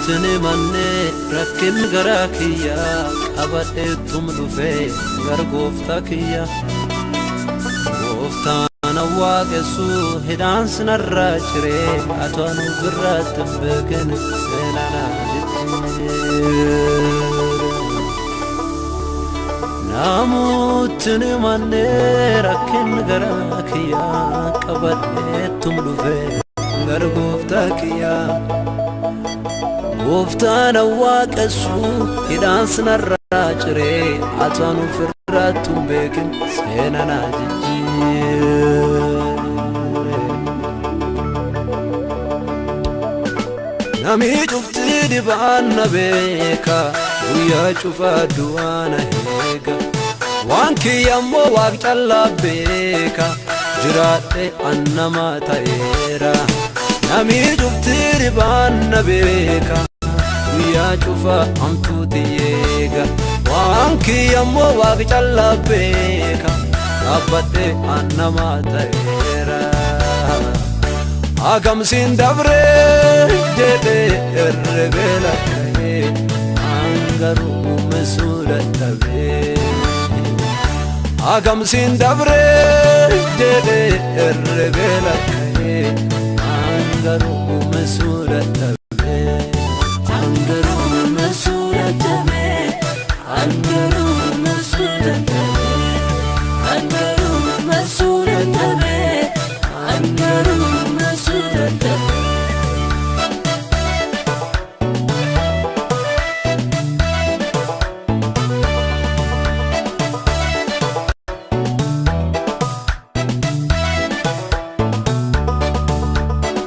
Namuutti himannee rakkin garaa kiyya qabadheettum dhufee gara gooftaa kiyya. Gooftaan waaqessu hidhaan sinarraa ciree atu anu birraatti hin beekin seenaa jijjiire. Namuutti himannee rakkin garaa kiyya qabadheettum dhufee gara gooftaa kiyya. Gooftaan waaqessu hidhaan sinarraa ciree atu anu ofirraatti hin beekin seenaa jijjiire. Namni cufti dhibaan na beeka guyyaa cufaa du'aa na eega. Waan kiyya immoo waaq callaa beeka jiraadhe annama ta'eera. Namni cufti dhibaan na beeka guyyaa cufaa hamtuuti eega. Waan kiyya immoo waaq callaa beeka dhaabbadhe annama ta'eera. Agamsiin dabree jedhee herregee lakka'ee hangaruu uumessuu dadhabee. Agamsiin dabree jedhee herregee lakka'ee hangaruu uumessuu dadhabee. Hangaruu uumessuu dadhabee. Hangaruu uumessuu dadhabee. Hangaruu uumessuu dadhabee. Hangaruu uumessuu dadhabee.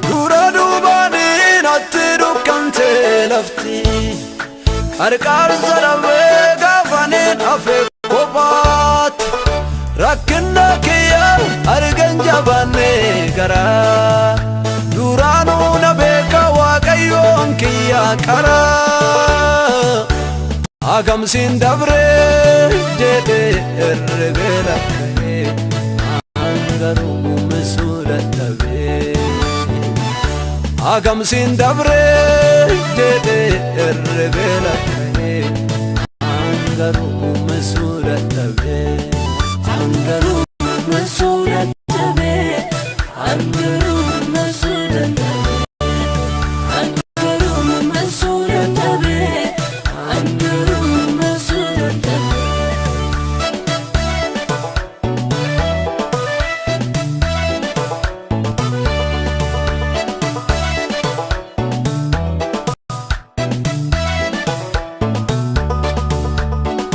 Dura duubaanii natti dukkantee lafti qarqaarsa dhabee gaafaniin hafe kophaatti rakkina kiyya argan jabaannee garaa duraanuu na beeka waaqayyoon kiyya qaraa agamsiin dabree jedhee herregee lakka'ee hangaruu uumessuu dadhabee. Agamsiin dabree jedhee herregee lakka'ee hangaruu uumessuu dadhabee. Hangaruu uumessuu dadhabee. Hangaruu uumessuu dadhabee. Hangaruu uumessuu dadhabee. Hangaruu uumessuu dadhabee.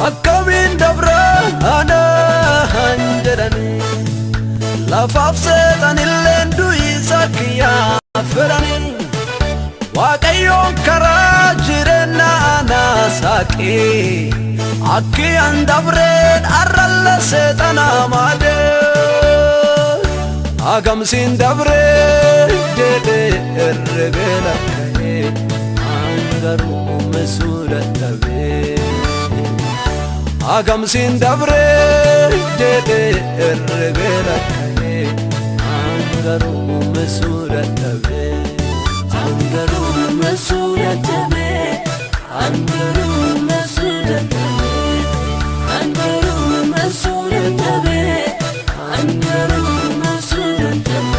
Akkamiin dabra anaan jedhanii lafaaf seexanilleen du'iisa kiyyaa fedhanii Waaqayyoon karaa jireenya anaa saaqee akki an dabreen arralla seexanaa maadee. Agamsiin dabree jedhee herregee lakka'ee hangaruu uumessuu dadhabee. Agamsiin dabree jedhee herregee lakka'ee hangaruu uumessuu dadhabee. Hangaruu uumessuu dadhabee. Hangaruu uumessuu dadhabee. Hangaruu uumessuu dadhabee. Hangaruu uumessuu dadhabee.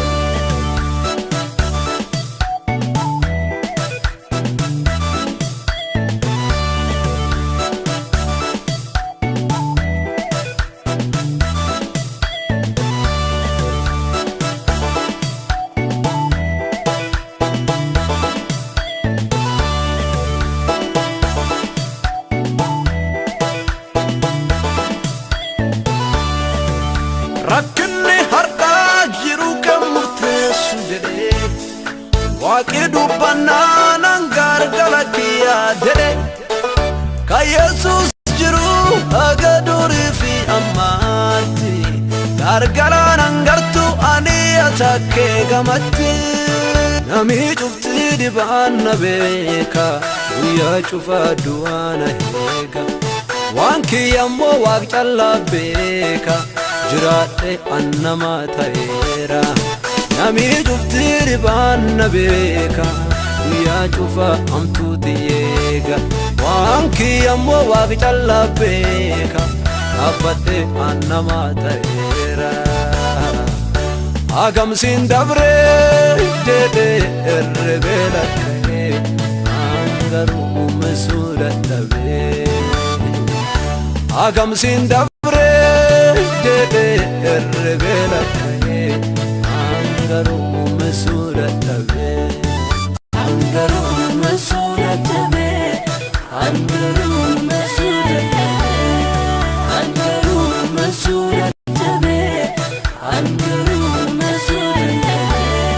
Rakkinni har'aa jiru kan murteessu jedhee waaqi dubbannaan hangaargala kiyyaa jedhe kan Yesuus jiru haga durii fi ammaatti gargaaraan hangartu ani atakkee gamatti. Namni cufti dhibaan na beeka guyyaa cufaa du'aa na eega. Waan kiyya immoo waaq callaa beeka jiraadhe annama ta'eera. Namni cufti dhibaan na beeka. Guyyaa cufa hamtuuti eega. Waan kiyya ammoo waaqi callaa beeka. Dhaabbadhee aannamaa ta'eera. Agamsiin dabree jedhee herrebee lakka'ee angaruu uumesuu dadhabee. Agamsiin dabree jedhee herrebee lakka'ee angaruu uumesuu dadhabee. Angaruu uumesuu dadhabee. Angaruu uumesuu dadhabee. Angaruu uumesuu dadhabee. Angaruu uumesuu dadhabee.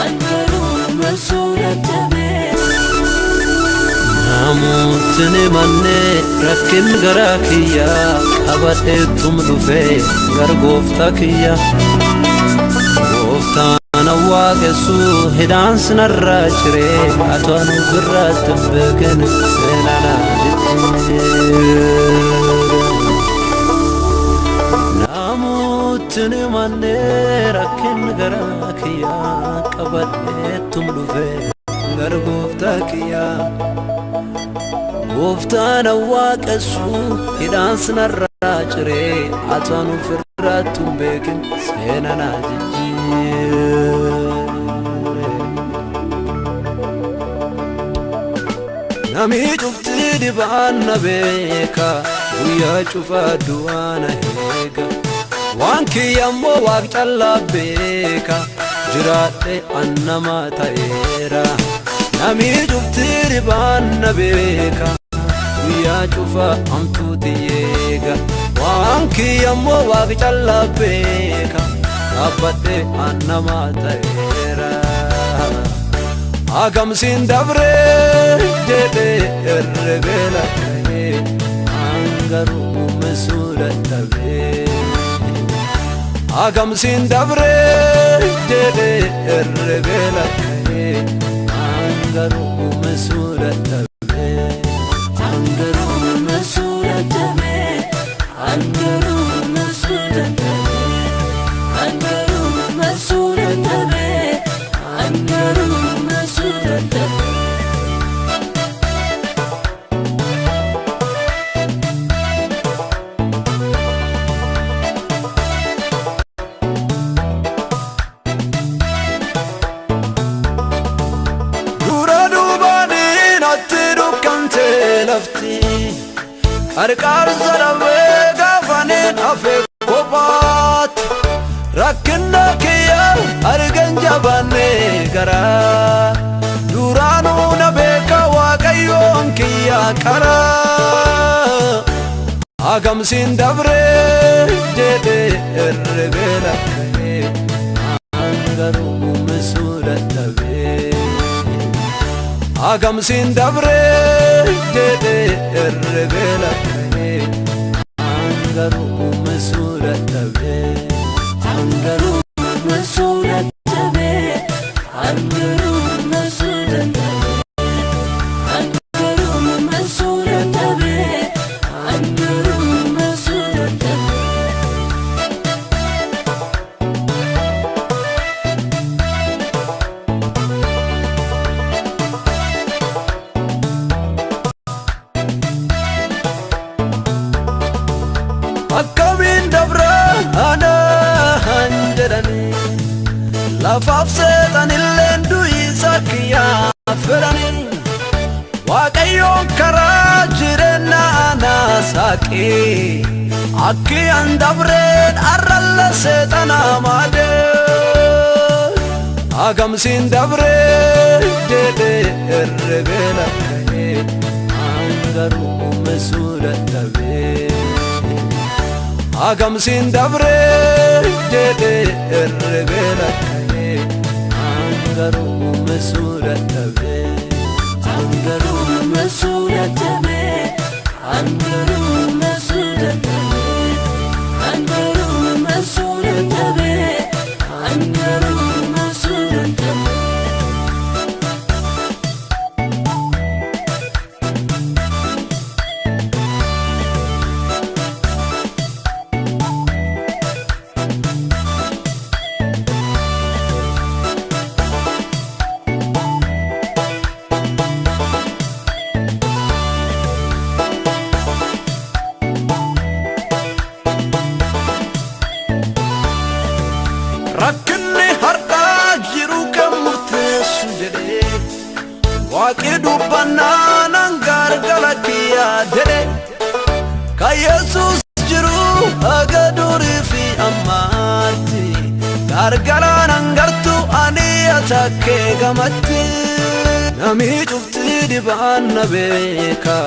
Angaruu uumesuu dadhabee. Namootni mannee rakkin garaa kiyyaa qabadheettum dhufee gar gooftaa kiyya. Gooftaan waaqessu hidhaansi narraa ciree atoon birraatti beekin seenana jijjiire. Namootni mannee rakkin garaa kiyyaa qabadheettum dhufee gar gooftaa kiyyaa. Gooftaan waaqessu hidhaansi narraa ciree atoon ofirraatti hin beekin seenana jijjiire. Namni cufti dhibaan na beeka, guyyaa cufaa du'aa na eega. Waan kiyya ammoo waaq callaa beeka, jiraadhe annamaa ta'eera. Namni cufti dhibaan na beeka, guyyaa cufaa hamtuuti eega. Waan kiyya ammoo waaq callaa beeka, dhaabbadhe annamaa ta'eera. Agamsiin dabree jedhee herrebee lakka'ee angaruu uumesuu dadhabee. Agamsiin dabree jedhee herrebee lakka'ee angaruu uumesuu dadhabee. Angaruu uumesuu dadhabee. Angaruu uumesuu dadhabee. Angaruu uumesuu dadhabee. Angaruu uumesuu dadhabee. Dura duubaanii natti dukkantee lafti, qarqaarsa dhabee gaafaniin hafe kophaatti, rakkina kiyya argan jabaannee garaa duraanuu na beeka waaqayyoon kiyya qaraa. Agamsiin dabree jedhee herrebee lakka'ee angaruu uumesuu dadhabee. Agamsiin dabree jedhee herrebee lakka'ee angaruu uumesuu dadhabee. Angaruu uumesuu dadhabee. Angaruu uumesuu dadhabee. Angaruu uumesuu dadhabee. Angaruu uumesuu dadhabee. Akkamiin dabra anaan jedhanii, lafaaf seexanilleen du'iisa kiyyaa fedhanii, Waaqayyoon karaa jireenya anaa saaqee akki an dabreen arralla seexanaa maadee. Agamsiin dabree jedhee herrebee lakka'ee angaruu uumesuu dadhabee. Agamsiin dabree jedhee herrebee lakka'ee angaruu uumesuu dadhabee. Angaruu uumesuu dadhabee. Angaruu uumesuu dadhabee. Angaruu uumesuu dadhabee. Angaruu uumesuu dadhabee. Kan Yesuus jiru haga durii fi ammaatti, gargaraan hangartu ani atakkee gamatti. Namni cufti dibaan na beeka,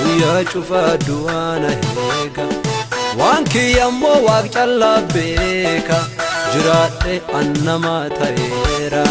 guyyaa cufaa du'aa na eega. Waan kiyyammoo waaq callaa beeka, jiraadhe annamaa ta'eera.